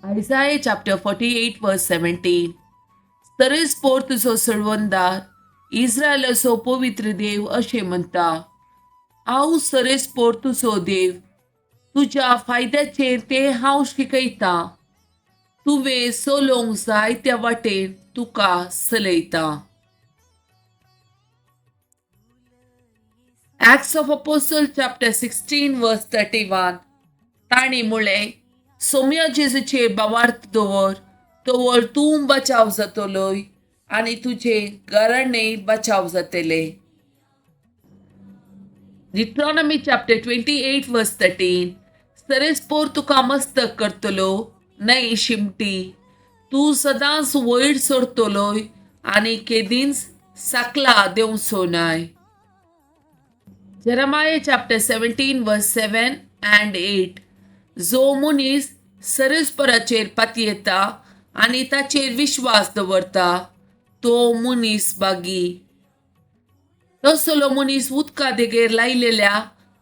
Isaiah chapter 48 verse 17. सरेस्पोर तुजो सोडवणदार, इस्रायलाचो पवित्र देव अशें म्हणटा, हांव सरेस्पोर तुजो देव, तुज्या फायद्याचेर तें हांव शिकयतां, तुवें चलोवंक जाय त्या वाटेन तुका चलयतां. Acts of Apostle chapter 16 verse 31. तांणी म्हळें, सोम्या जेजूचेर भावार्थ दवर, तवर तूं बचाव जातलोय आनी तुजे घराणें बचाव जातलें. Deuteronomy chapter 28 verse 13. सरेस्पोर तुका मस्तक करतलो न्हय शिमटी, तूं सदांच वयर सरतलोय आनी केदींच सकला देंवचो नाय. Jeremiah chapter 17 verse 7 and 8. जो मनीस सरेस्पराचेर पातयेता आनी ताचेर विश्वास दवरता तो मनीस बागी. तसलो मनीस उदका देगेर लायलेल्या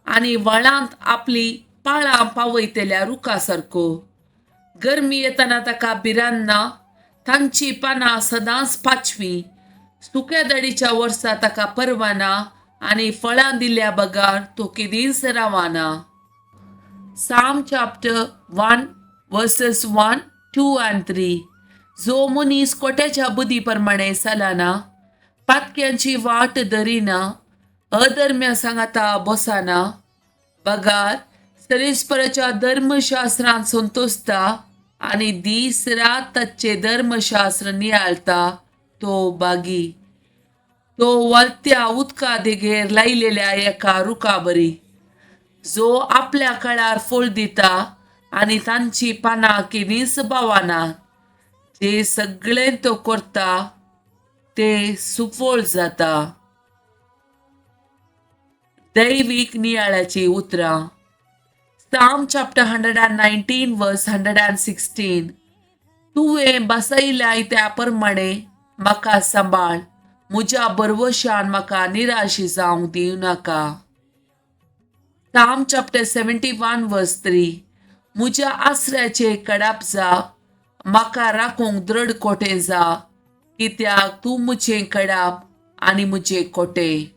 आनी व्हाळांत आपली पाळां पावयतल्या रुखा सारको. गरमी येतना ताका भिरांत ना, तांची पानां सदांच पाचवीं. सुक्या दाडीच्या वर्सा ताका परवाना आनी फळां दिल्या बगर तो केदींच रावना. Psalm chapter 1 verses 1, 2 and 3. जो मनीस कोट्याच्या बुद्धी प्रमाणे चलना, पातक्यांची वाट धरिना, अधर्म्या सांगाता बसना, बगार सरेस्पराच्या धर्मशास्त्रांत संतोसता आनी दीस रात ताचें धर्मशास्त्र नियाळता तो बागी. तो वलत्या उदका देगेर लायलेल्या एका रुखा बरी, जो आपल्या काळार फळ दिता आनी तांची पानां केदींच बावना. जे सगळें तो करता ते सुफळ जाता. दैवीक नियाळाची उतरां. Psalm chapter 119 verse 116. तुवें बसयल्याय त्या प्रमाणे म्हाका सांबाळ, म्हज्या भरवशान म्हाका निराश जावंक दिवं नाका. Psalm chapter 71 verse 3. म्हज्या आसऱ्याचे कडाप जा, म्हाका राखूंक दृढ कोटें जा, कित्याक तूं म्हजें कडाप आनी म्हजें कोटें.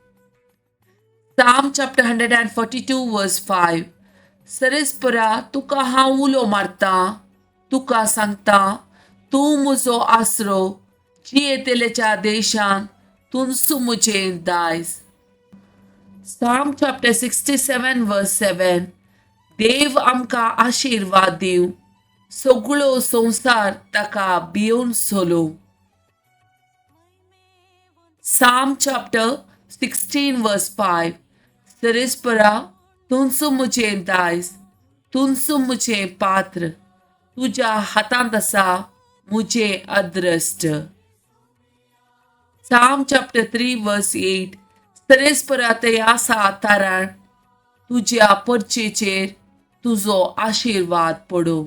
Psalm chapter 142 verse 5. सरेस्परा तुका हांव उलो मारतां, तुका सांगता, तूं म्हजो आसरो, जियेतल्याच्या देशांत तूंच म्हजें दायज. Psalm chapter 67 verse 7. देव आमकां आशिर्वाद दिवं, सगळो संवसार ताका भियोवन चलोवं. Psalm chapter 16 verse 5. सरेस्परा तूंच म्हजें दायज, तूंच म्हजें पात्र, तुज्या हातांत आसा म्हजें अद्रश्ट. Psalm chapter 3 verse 8. सरेस्परा ते आसा तारण, तुज्या परचेचेर तुजो आशिर्वाद पडूं.